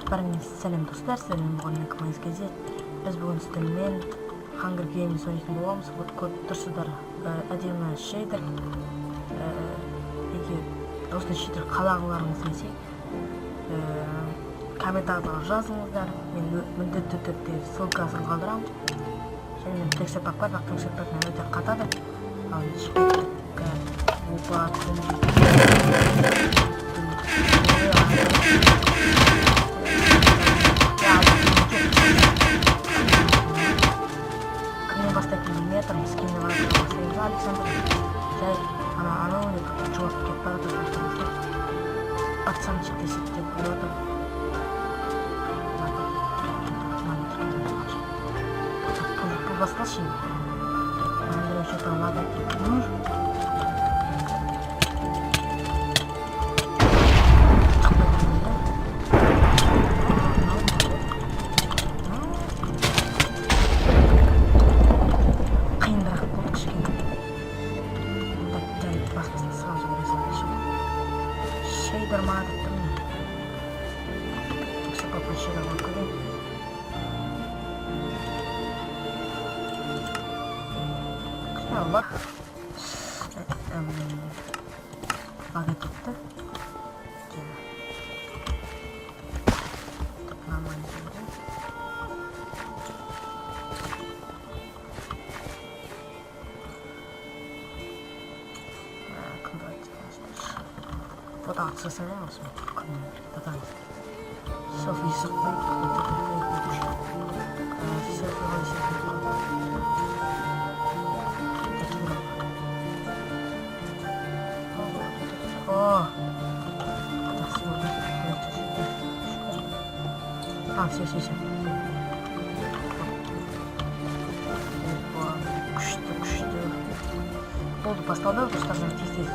Бәріңе сәлем, достар, сіздермен болған мен, Кмайс Газет. Біз бүгін сіздермен Hunger Games ойнайтын боламыз. Вот көріп тұрсыздар, әдемі шейдер. Егер осындай шейдер қалағыларыңыз келсе, комментарийға жазыңыздар. Мен міндетті түрде ссылкасын қалдырамын. Және мен текстур пак бар, бірақ текстур пак өте қатады. Ал ендеше кеттік. Опа, кімнен бастайтынын білмей жатырмын. Кімнен бастаймыз? Александр жай ана анау деп жуап кетіп бара жатыр. Пацанчик десек деп ойлап жатырмын. Бұл басталшы енді. Андрей, что-то лагать етіп. Шықпай тұрмын да. Қиынырақ болды кішкене. Так, жарайды, бас-басына сразу көре салайыншы. Шейдер ма деп тұрмын. Все, попозже шейдер алып көрейін. Кішкене лаг лагать етті. Жаңа. Так, нормально болды. Кімді айтсаңыздар. Фотоға түсе салайын осымен күнмен бірге. Татаңыз. Селфи соқпай, селфи ғой, селфи ғой. Такие. О! Жақсы болды. А, все, все, все. Опа, күшті, күшті. Болды, басталды, достар, тез тез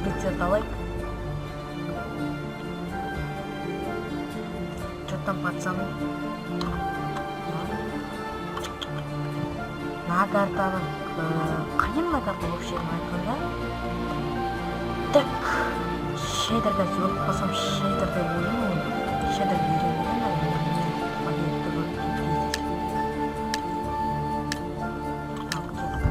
беттерді алайық. Че там, пацаны? Мына картаның қиын, мына карта вообще айтқанда. Так, шейдерге өліп қалсам, шейдер деп ойлаймын. Шейдерге үйренбеген агентті көріп тез тез. Ал, кеттік.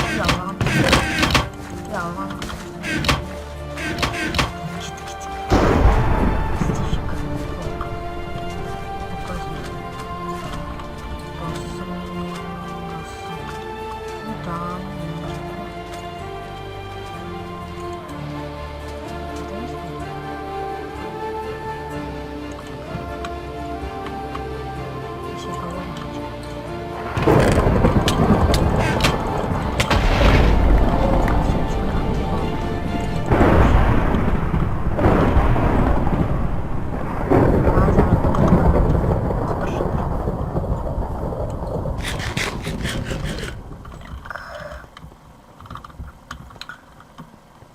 Үй алған. Үй алған. Кеттік, кеттік. Стивчик. Досым, досым. Ну там, немножко. Это есть? Еще кого? Құтыр жатыр.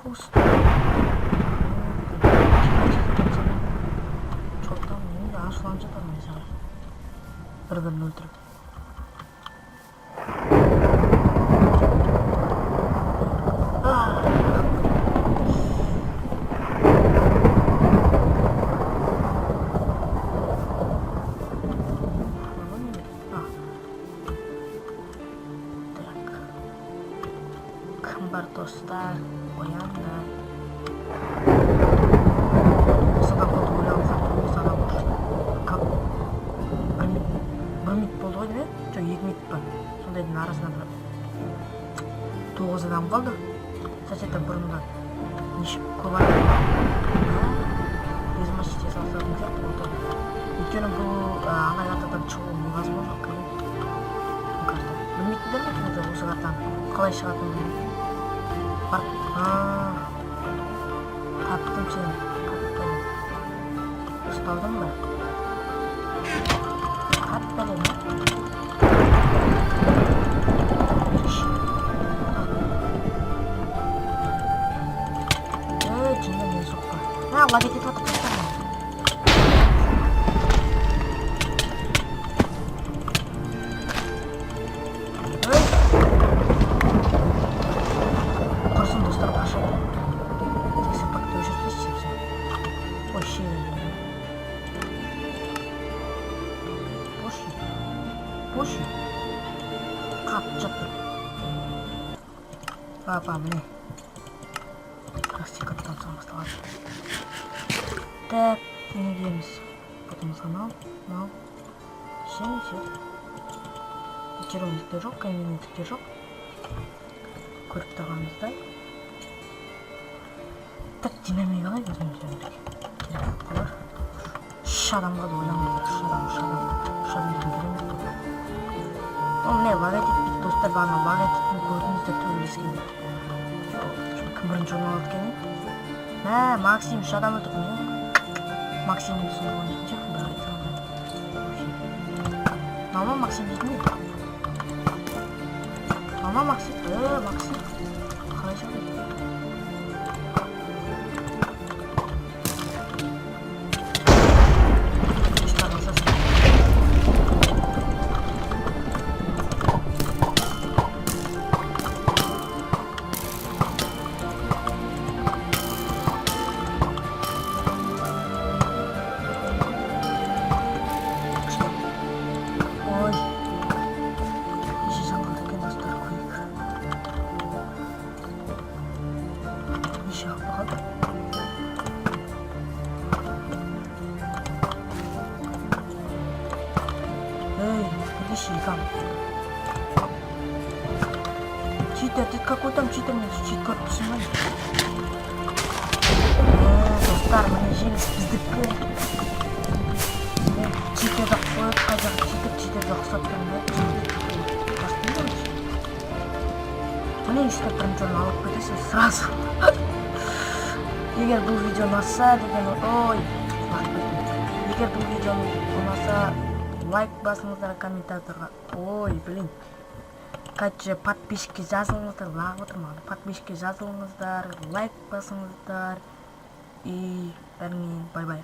Пусто. Тихо, тихо, пацаны. Че там, немене ашуланып жатыр мен саған? Бір бірін өлтіріп. А, мынау немене? А. Так. Кім бар, достар? Оянды. 9 адам қалды, ойлаңыздар, 9 адам уже. Как? 1 минут, 1 минут болды ғой деймін, иә? Жоқ, 2 минут па? Сондайдың арасында бір 9 адам қалды. Кстати, это бұрында неше көп адам без жете салсатын сияқты болды. Өйткені бұл ана картадан шығу невозможно, қиын. Бұл карта. Білмейтіндер ме екен осы картаны? Қалай шығатынын білмейтін. Бар. А, таптым сені. Таптым. Ұсталдың ба? Тап бәлем. Берші. Ей, жынды, мені соқпа. А, лагать етіп жатыр, достар. Ей! Құрсын, достар, қашады. Қойшы, қатты жатыр. Папа, міне, 40 секундтан соң басталады. Так, не киеміз? Бұтымызға мынау, мынау, все, все. Червондікте жоқ, каменныйдікте жоқ, көріп тұрғаныңыздай. Так, динамик алайық өзімізбен бірге, керек болар. Үш адам қалды, ойлаңыздар, үш адам, үш адам, үш адам деген керемет қой. Ол міне, лагать етпейді, достар. Бағана лагать еттім, көрдіңіздер төбелескенде. Кім бірінші орын алады екен? Мә, Максим үш адам өлтірді. Мен Максимді сонда ойнайтын сияқтымын, бірақ айтсам да. Мынау ма Максим дейтін не? Мынау ма Максим? Е, Максим қалай жағдай? Ұстап алсасын. Күшті. Ой, неше жан қалды екен, достар? Көрейік, неше хп қалды. Эй, неше, екі адам. Читер, ты какой там читер? Мен чит көріп тұрсың ба? Е, достар, міне, жеңіс біздікі. Мен читерді қойып, қайдағы читер, читерге ұқсап тұрмын да. Қаштым, короче. Міне, өйстіп бірінші орын алып кетесің сразу. Егер бұл видео ұнаса деген, ой, лағып кеттім. Егер бұл видео ұнаса, лайк басыңыздар, комментаторға, ой, блин, короче, подписчикке жазылыңыздар. Лағып отырмын маған. Подписчикке жазылыңыздар, лайк басыңыздар и бәріңе бай бай.